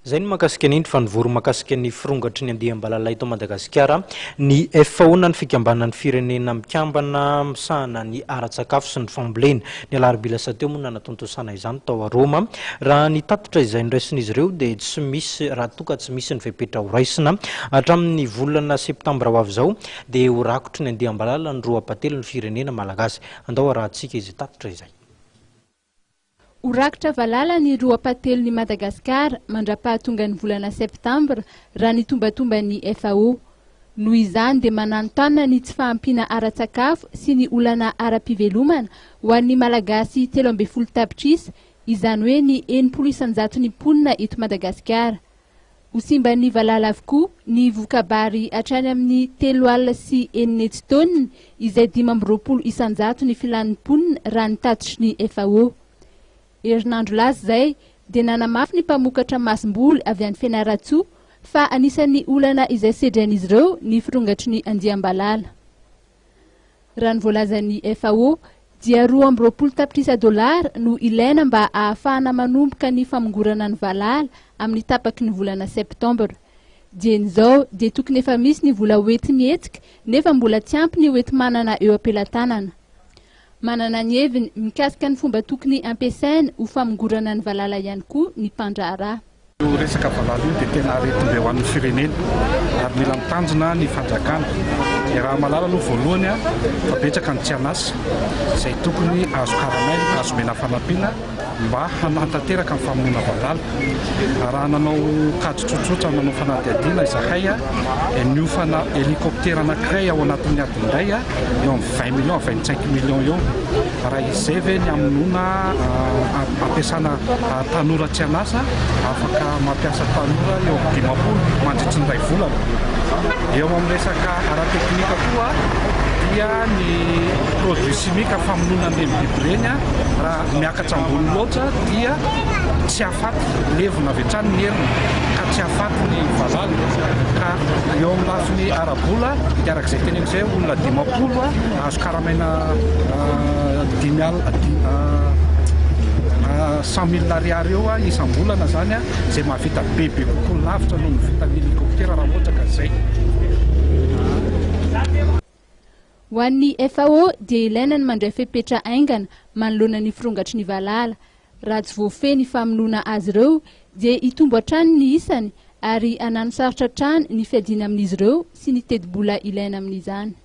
Izay no mahakasika ny indro fa nivory mahakasika ny firongatry ny andiam-balala eto Madagasikara ny FAO na ny Fikambanan'ny Firenena Mikambana misahana ny ara-tsakafo sy ny fambolena. Ny alarobia lasa teo moa no nanatontosana izany tao Roma. Raha ny tatitra izay noraisin'izy ireo dia tsy misy raha toa ka tsy misy ny fepetra horaisina hatramin'ny volana septambra ho avy izao dia ho rakotry ny andiam-balala ny roa ampahatelon'ny firenena malagasy. Andao harahantsika izay tatitra izay. Ho rakotra valala ny roa ampahatelon'i Madagasikara mandra-pahatongan'ny volana septambra raha ny tombatomban'ny FAO. Noho izany dia mananontanona ny tsy fahampiana ara-tsakafo sy ny olana ara-pivelomana ho an'ny Malagasy 13 tapitrisa, izany hoe ny 60 isan-jaton'ny mponina eto Madagasikara. Ho simban'ny valala avokoa ny voka-bary hatrany amin'ny 630 taonina, izay 25% ny filan'ny mponina raha ny tatitry ny FAO. Herinandro lasa izay dia nanamafy ny mpamokatra masomboly avy any Fianarantsoa fa anisan'ny olana izay sedrain'izy ireo ny firongatry ny andiam-balala. Raha ny voalazan'ny FAO dia 22 tapitrisa dolara no ilaina mba ahafahana manomboka ny famongorana ny valala amin'ny tapaky ny volana septambra. Dieny izao dia tokony efa misy ny vola hoenti-mihetsika nefa mbola tsy ampy ny hoenti-manana eo am-pelatanana. Manana ny heviny mikasika ny fomba tokony ampiasaina ho famongorana ny valala ihany koa ny mpandraharaha. Io resaka valala io dia tena aretim-be ho an'ny firenena ary mila mitanjona ny fanjakana. Iaraha-mahalala aloha voalohany fa betsaka ny tsy an'asa izay tokony azo karamaina, azo omena fanampiana mba hanatanteraka ny famonoana valala. Raha nanao kajy tsotsotra, nanao fanadihadiana izahay dia niofana hélicoptère anankiray ao anatin'ny adiny iray eo amin'ny 20 millions à 25 millions eo. Raha izay ve ny hamonoana ampiasana tanora tsy an'asa, afaka mampiasa tanora eo amin'ny 50 mandritry ny iray volana. Eo amin'ny resaka ara-teknika koa dia ny produit chimique famonoana an'ireny biby ireny raha miakatra ambony loatra dia tsy hahafaty, levona avy hatrany ny heriny ka tsy hahafaty ny valala. Ka eo amin'ny lafiny ara-bola dia araka izay teneniko izay olona 50 azo karamaina dimy alina 100 000 ariary eo isam-bolana izany izay mahavita bebe kokoa lavitra noho ny vitan'ny hélicoptère raha ohatra ka izay. Ho an'ny FAO dia ilaina ny mandray fepetra haingana manoloana ny firongatry ny valala. Raha tsy voafehy ny famonoana azy ireo dia hitombo hatrany ny isany ary hanano sarotra hatrany ny fiadiana amin'izy ireo sy ny tetibola ilaina amin'izany.